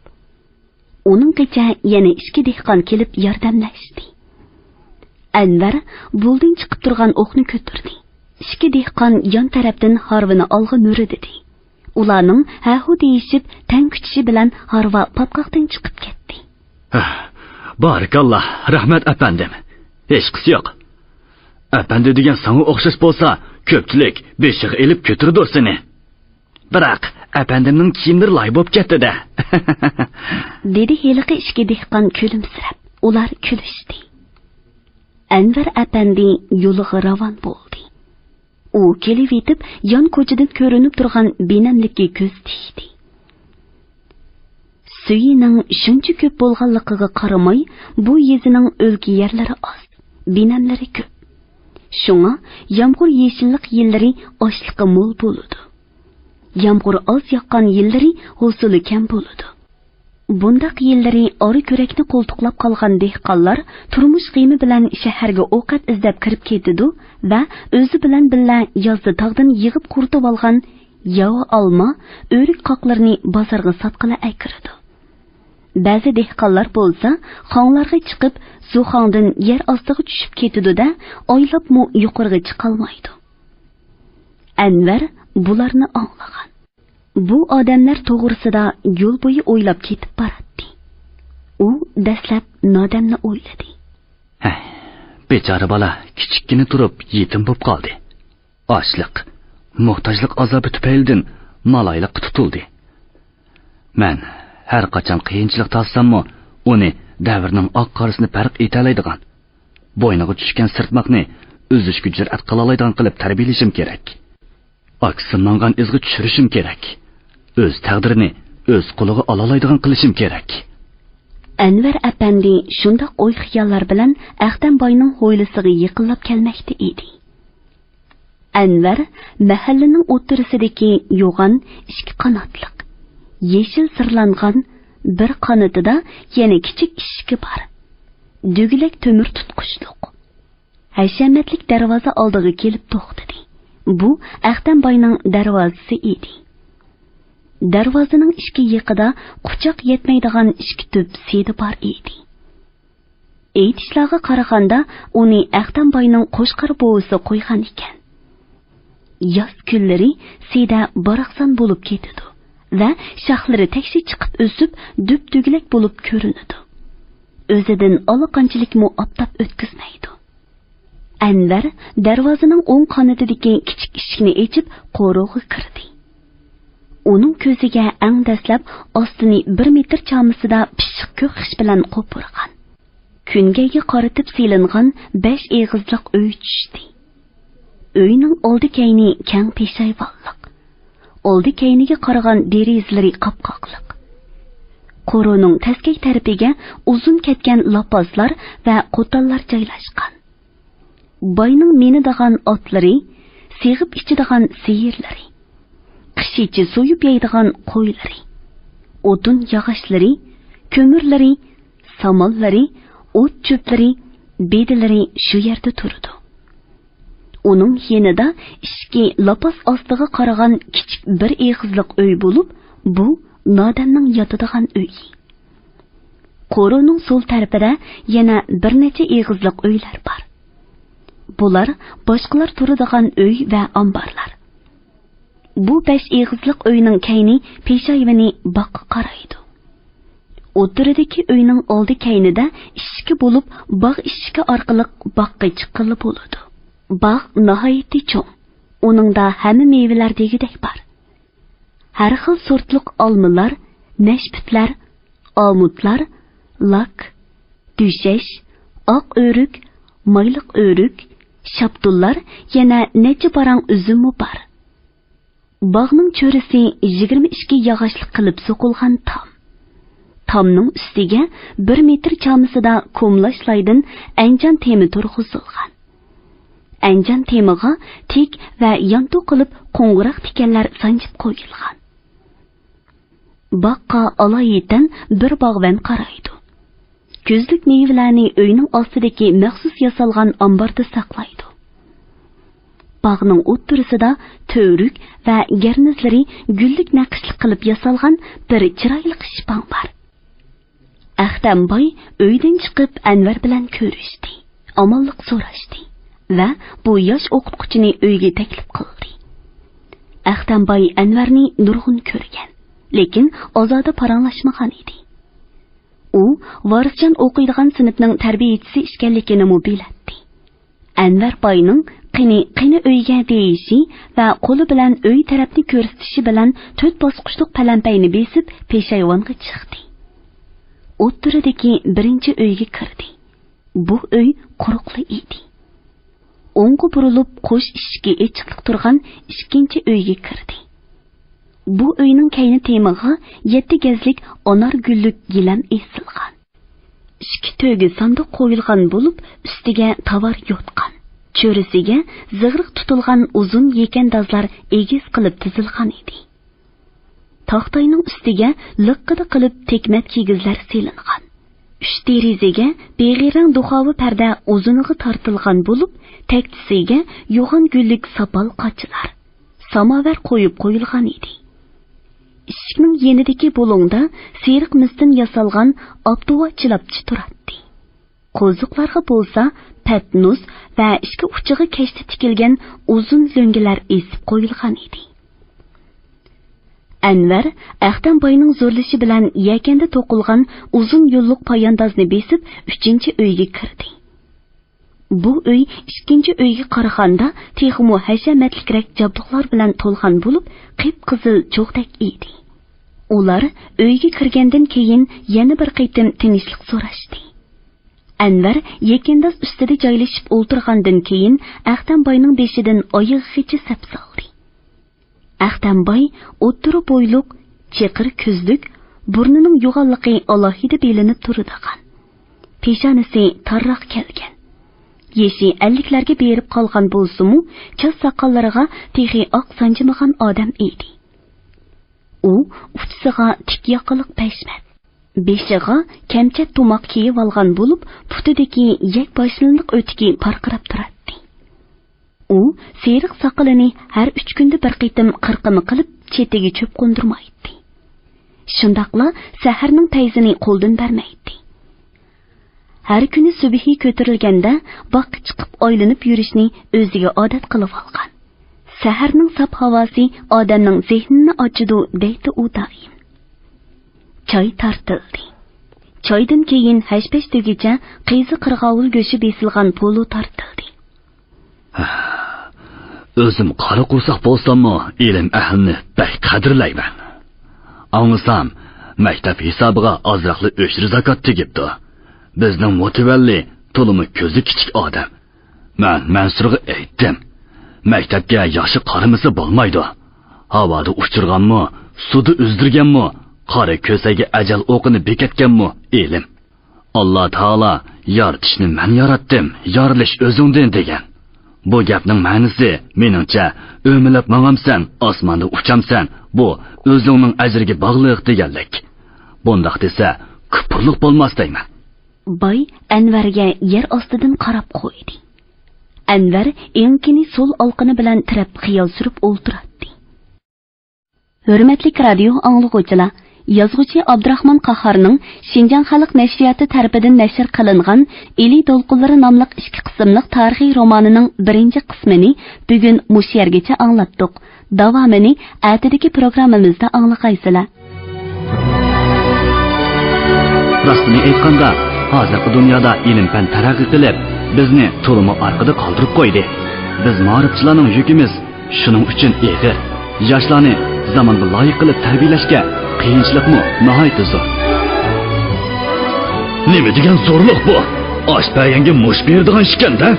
ئۇنىڭغىچە يەنە ئىككى دېھقان كېلىپ ياردەملەشتى. ئەنۋەر بۇلدىن چىقىپ تۇرغان ئوقنى كۆتۈردى. ئىككى دېھقان يان تەرەپتىن ھارۋىنى ئالغا مۈرىدىدى. ئۇلارنىڭ ھەھۇ دېيىشىپ، تەڭ كۈچىشى بىلەن ھارۋا پاتقاقتىن چىقىپ كەتتى. ھە، بارىكاللا، رەھمەت ئەپەندىم. ھېچقىسى يوق. ئەپەندى دېگەن ساڭا ئوخشاش بولسا، كۆپچىلىك بېشىغا ئېلىپ كۆتۈرىدۇ سېنى. بىراق، ئەپەندىمنىڭ كىيىملىرى لاي بولۇپ كەتتى-دە. دېدى ھېلىقى ئىككى دېھقان كۈلۈمسىرەپ. ئۇلار كۈلۈشتى. ئەنۋەر ئەپەندى يولىغا راۋان بولدى. ئۇ كېلىۋېتىپ، يان كوچىدىن كۆرۈنۈپ تۇرغان بىنەملىككە كۆز تىكتى. سۈيىنىڭ شۇنچە كۆپ بولغانلىقىغا قارىماي، بۇ يېزىنىڭ ئۆلكە يەرلىرى ئاز، بىنەملىرى كۆپ. شۇڭا يامغۇر يېشىللىق يىللىرى ئاشلىقى مول بولىدۇ. يامغۇر ئاز ياغقان يىللىرى ھوسۇلى كەم بولىدۇ. بۇنداق يىللىرى ئارا كۈرەكنى قولتۇقلاپ قالغان دېھقانلار تۇرمۇش غېمى بىلەن شەھەرگە ئوقەت ئىزدەپ كىرىپ كېتىدۇ ۋە ئۆزى بىلەن بىللە يازدا تاغدىن يىغىپ قۇرۇتۇۋالغان ياۋا ئالما، ئۆرۈك قاقلىرىنى بازارغا ساتقىلى ئەكىرىدۇ. بەزى دېھقانلار بولسا خاڭلارغا چىقىپ، زۇخاڭدىن يەر ئاستىغا چۈشۈپ كېتىدۇ-دە، ئايلاپمۇ يۇقىرىغا چىقالمايدۇ. ئەنۋەر بۇلارنى ئاڭلىغان. بۇ ئادەملەر توغرىسىدا يول بويى ئويلاپ كېتىپ باراتتى. ئۇ دەسلەپ نادەمنى ئويلىدى. ھەي، بىچارە بالا كىچىككىنە تۇرۇپ يېتىم بوپ قالدى. ئاچلىق، موھتاجلىق ئازابى تۈپەيلىدىن مالايلىققا تۇتۇلدى. مەن ھەر قاچان قىيىنچىلىق تارتساممۇ، ئۇنى دەۋرنىڭ ئاق قارىسىنى پەرق ئېتەلەيدىغان، بوينىغا چۈشكەن سىرتماقنى ئۈزۈشكە جۈرئەت قىلالايدىغان قىلىپ تەربىيەلىشىم كېرەك. ئاكىسى ماڭغان ئىزغا چۈشۈرۈشۈم كېرەك. ئۆز تەقدىرىنى ئۆز قولىغا ئالالايدىغان قىلىشىم كېرەك. ئەنۋەر ئەپەندى شۇنداق ئوي-خىياللار بىلەن ئەختەم باينىڭ ھويلىسىغا يېقىنلاپ كەلمەكتە ئىدى. ئەنۋەر مەھەللىنىڭ ئوتتۇرىسىدىكى يوغان ئىككى قاناتلىق، يېشىل سىرلانغان بىر قانىتىدا يەنە كىچىك ئىشىكى بار، دۈگىلەك تۆمۈر تۇتقۇچلۇق، ھەشەمەتلىك دەرۋازا ئالدىغا كېلىپ توختىدى. بۇ ئەختەم باينىڭ دەرۋازىسى ئىدى. دەرۋازىنىڭ ئىككى يېقىدا قۇچاق يەتمەيدىغان ئىككى تۈپ سىيدە بار ئىدى. ئېيتىشلارغا قارىغاندا، ئۇنى ئەختەم باينىڭ قوچقار بوۋىسى قويغان ئىكەن. ياز كۈنلىرى سىيدە باراقسان بولۇپ كېتىدۇ ۋە شاخلىرى تەكشى چىقىپ ئۆسۈپ، دۈپدۈگىلەك بولۇپ كۆرۈنىدۇ. ئۆزىدىن ئالىقانچىلىكمۇ ئاپتاپ ئۆتكۈزمەيدۇ. ئەنۋەر دەرۋازىنىڭ ئوڭ قانىتىدىكى كىچىك ئىشىكنى ئېچىپ، قورۇغا كىردى. ئۇنىڭ كۆزىگە ئەڭ دەسلەپ ئاستىنى بىر مېتىر چامىسىدا پىششىق كۆك خىش بىلەن قوپۇرغان، كۈنگەيگە قارىتىپ سېلىنغان بەش ئېغىزلىق ئۆي چۈشتى. ئۆينىڭ ئالدى كەينى كەڭ پېشايۋانلىق. ئالدى كەينىگە قارىغان دېرىزىلىرى قاپقاقلىق. قورۇنىڭ تەسكەي تەرىپىگە ئۇزۇن كەتكەن لاپاسلار ۋە قوتانلار جايلاشقان. باينىڭ مىنىدىغان ئاتلىرى، سېغىپ ئىچىدىغان سىيىرلىرى، قىش ئىچى سويۇپ يەيدىغان قويلىرى، ئوتۇن ياغاچلىرى، كۆمۈرلىرى، سامانلىرى، ئوت چۆپلىرى، بېدىلىرى شۇ يەردە تۇرىدۇ. ئۇنىڭ يېنىدا ئىشىكى لاپاس ئاستىغا قارىغان كىچىك بىر ئېغىزلىق ئۆي بولۇپ، بۇ نادەمنىڭ ياتىدىغان ئۆيى. قورۇنىڭ سول تەرىپىدە يەنە بىر نەچچە ئېغىزلىق ئۆيلەر بار. بۇلار باشقىلار تۇرىدىغان ئۆي ۋە ئامبارلار. بۇ بەش ئېغىزلىق ئۆينىڭ كەينى پېشايۋىنى باغقا قارايدۇ. ئوتتۇرىدىكى ئۆينىڭ ئالدى كەينىدە ئىشىكى بولۇپ، باغ ئىشىكى ئارقىلىق باغقا چىققىلى بولىدۇ. باغ ناھايىتى چوڭ. ئۇنىڭدا ھەممە مېۋىلەر دېگۈدەك بار. ھەر خىل سورتلۇق ئالمىلار، نەشپۈتلەر، ئالمۇتلار، لاك، دۈشەش، ئاق ئۆرۈك، مايلىق ئۆرۈك، شاپتۇللار، يەنە نەچچە پاراڭ ئۈزۈممۇ بار. باغنىڭ چۆرىسى يىگىرمە ئىككى ياغاچلىق قىلىپ سوقۇلغان تام. تامنىڭ ئۈستىگە بىر مېتىر چامىسىدا كوملاچ لايدىن ئەنجان تېمى تۇرغۇزۇلغان. ئەنجان تېمىغا تىك ۋە يانتۇ قىلىپ قوڭغۇراق تىكەنلەر سانجىپ قويۇلغان. باغقا ئالايىتەن بىر باغۋەن قارايدۇ. كۈزلۈك مېۋىلەرنى ئۆينىڭ ئاستىدىكى مەخسۇس ياسالغان ئامباردا ساقلايدۇ. باغنىڭ ئوتتۇرىسىدا تۈۋرۈك ۋە گەرنىزلىرى گۈللۈك نەقىشلىك قىلىپ ياسالغان بىر چىرايلىق شىپاڭ بار. ئەختەم باي ئۆيدىن چىقىپ ئەنۋەر بىلەن كۆرۈشتى، ئامانلىق سوراشتى ۋە بۇ ياش ئوقۇتقۇچىنى ئۆيگە تەكلىپ قىلدى. ئەختەم باي ئەنۋەرنى نۇرغۇن كۆرگەن، لېكىن ئازادە پاراڭلاشمىغان ئىدى. ئۇ ۋارىسجان ئوقۇيدىغان سىنىپنىڭ تەربىيەچىسى ئىكەنلىكىنىمۇ بىلەتتى. ئەنۋەر باينىڭ «قېنى، قېنى ئۆيگە» دېيىشى ۋە قولى بىلەن ئۆي تەرەپنى كۆرسىتىشى بىلەن تۆت باسقۇچلۇق پەلەمپەينى بېسىپ پېشايۋانغا چىقتى. ئوتتۇرىدىكى بىرىنچى ئۆيگە كىردى. بۇ ئۆي قۇرۇقلا ئىدى. ئوڭغا بۇرۇلۇپ قوش ئىشىكى ئېچىقلىق تۇرغان ئىككىنچى ئۆيگە كىردى. بۇ ئۆينىڭ كەينى تېمىغا يەتتە گەزلىك ئانار گۈللۈك گىلەم ئېسىلغان. ئىككى تۆگە ساندۇق قويۇلغان بولۇپ، ئۈستىگە تاۋار يوتقان. چۆرىسىگە زىغرىق تۇتۇلغان ئۇزۇن يېكەندازلار ئېگىز قىلىپ تىزىلغان ئىدى. تاختاينىڭ ئۈستىگە لىققىدە قىلىپ تىكمەت كىگىزلەر سېلىنغان. ئۈچ دېرىزىگە بېغىرەڭ دۇخاۋا پەردە ئۇزۇنىغا تارتىلغان بولۇپ، تەكچىسىگە يوغان گۈللۈك ساپال قاچىلار، ساماۋار قويۇپ قويۇلغان ئىدى. ئىشىكنىڭ يېنىدىكى بۇلۇڭدا سېرىق مىستىن ياسالغان ئاپتوۋا چىلاپچا تۇراتتى. قوزۇقلارغا بولسا پەتنۇس ۋە ئىككى ئۇچىغا كەشتە تىكىلگەن ئۇزۇن لۆڭگىلەر ئېسىپ قويۇلغان ئىدى. ئەنۋەر ئەختەم باينىڭ زورلىشى بىلەن يەكەندە توقۇلغان ئۇزۇن يوللۇق پاياندازنى بېسىپ، ئۈچىنچى ئۆيگە كىردى. بۇ ئۆي ئىككىنچى ئۆيگە قارىغاندا تېخىمۇ ھەشەمەتلىكرەك جابدۇقلار بىلەن تولغان بولۇپ، قىپقىزىل چوغدەك ئىدى. ئۇلار ئۆيگە كىرگەندىن كېيىن يەنە بىر قېتىم تىنچلىق سوراشتى. ئەنۋەر يېكىنداز ئۈستىدە جايلىشىپ ئولتۇرغاندىن كېيىن، ئەختەم باينىڭ بېشىدىن ئايىغىغىچە سەپسالدى. ئەختەم باي ئوتتۇرا بويلۇق، چېقىر كۆزلۈك، بۇرنىنىڭ يوغانلىقى ئالاھىدە بىلىنىپ تۇرىدىغان، پېشانىسى تارراق كەلگەن، يېشى ئەللىكلەرگە بېرىپ قالغان بولسىمۇ، چاچ ساقاللىرىغا تېخى ئاق سانجىمىغان ئادەم ئىدى. ئۇ ئۇچىسىغا تىك ياقىلىق پەشمەت، بېشىغا كەمچەت تۇماق كىيىۋالغان بولۇپ، پۇتىدىكى يەك باشلىنىق ئۆتۈكى پارقىراپ تۇراتتى. ئۇ سېرىق ساقىلىنى ھەر ئۈچ كۈندە بىر قېتىم قىرقىما قىلىپ، چېتىگە چۆپ قوندۇرمايتتى. شۇنداقلا سەھەرنىڭ پەيزىنى قولدىن بەرمەيتتى. ھەر كۈنى سۈبھى كۆتۈرۈلگەندە باغقا چىقىپ ئايلىنىپ يۈرۈشنى ئۆزىگە ئادەت قىلىۋالغان. سەھەرنىڭ ساپ ھاۋاسى ئادەمنىڭ زېھنىنى ئاچىدۇ، دەيتتى ئۇ دائىم. چاي تارتىلدى. چايدىن كېيىن ھەش-پەش دېگۈچە قىزى قىرغاۋۇل گۆشى بېسىلغان پولۇ تارتىلدى. ئۆزۈم قارا قورساق بولساممۇ، ئىلىم ئەھلىنى بەك قەدىرلەيمەن. ئاڭلىسام، مەكتەپ ھېسابىغا ئازراقلا ئۆشرە زاكات تېگىپتۇ. بىزنىڭ مۇتەۋەللى تولىمۇ كۆزى كىچىك ئادەم. مەن مەنسۇرغا ئېيتتىم، مەكتەپكە ياخشى قارىمىسا بولمايدۇ. ھاۋادا ئۇچۇرغانمۇ، سۇدا ئۈزدۈرگەنمۇ، قارا كۆسەيگە ئەجەل ئوقىنى بېكەتكەنمۇ ئىلىم. ئاللا تائالا «يارىتىشنى مەن ياراتتىم، يارىلىش ئۆزۈڭدىن» دېگەن. بۇ گەپنىڭ مەنىسى، مېنىڭچە، «ئۆمىلەپ ماڭامسەن، ئاسماندا ئۇچامسەن، بۇ ئۆزۈڭنىڭ ئەجرىگە باغلىق» دېگەنلىك. بۇنداق دېسە، كۇپۇرلۇق بولماس دەيمەن. باي ئەنۋەرگە يەر ئاستىدىن قاراپ قويدى. ئەنۋەر ئېڭىكىنى سول ئالىقىنى بىلەن تىرەپ خىيال سۈرۈپ ئولتۇراتتى. ھۆرمەتلىك رادىيو ئاڭلىغۇچىلار، يازغۇچى ئابدۇراخمان قاھارنىڭ شىنجاڭ خەلق نەشرىياتى تەرىپىدىن نەشر قىلىنغان ئىلى دولقۇنلىرى ناملىق ئىككى قىسىملىق تارىخىي رومانىنىڭ بىرىنچى قىسمىنى بۈگۈن مۇشۇ يەرگىچە ئاڭلاتتۇق. داۋامىنى ئەتىدىكى پروگراممىمىزدا ئاڭلىغايسىلەر. راستىنى ئېيتقاندا، ھازىرقى دۇنيادا ئىلىم-پەن تەرەققىي قىلىپ، بىزنى تولىمۇ ئارقىدا قالدۇرۇپ قويدى. بىز مائارىپچىلارنىڭ يۈكىمىز شۇنىڭ ئۈچۈن ئېغىر. ياشلارنى زامانغا لايىق قىلىپ تەربىيەلەشكە قىيىنچىلىقمۇ ناھايىتى زور. نېمە دېگەن زورلۇق بۇ؟ ئاش بەرگەنگە مۇش بېرىدىغان ئىكەن-دە.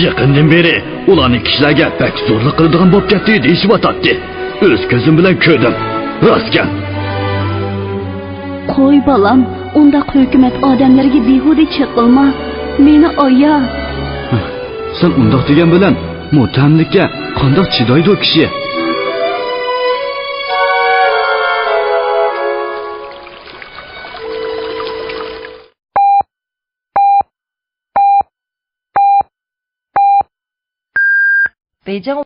يېقىندىن بېرى ئۇلارنى كىشىلەرگە بەك زورلۇق قىلىدىغان بولۇپ كەتتى دېيىشىۋاتاتتى. ئۆز كۆزۈم بىلەن كۆردۈم. راستكەن. قوي، بالام، ئۇنداق ھۆكۈمەت ئادەملىرىگە بىھۇدە چېقىلما. مېنى ئايا. سەن ئۇنداق دېگەن بىلەن مۇتتەھەملىككە قانداق چىدايدۇ كىشى؟ بېيجىڭ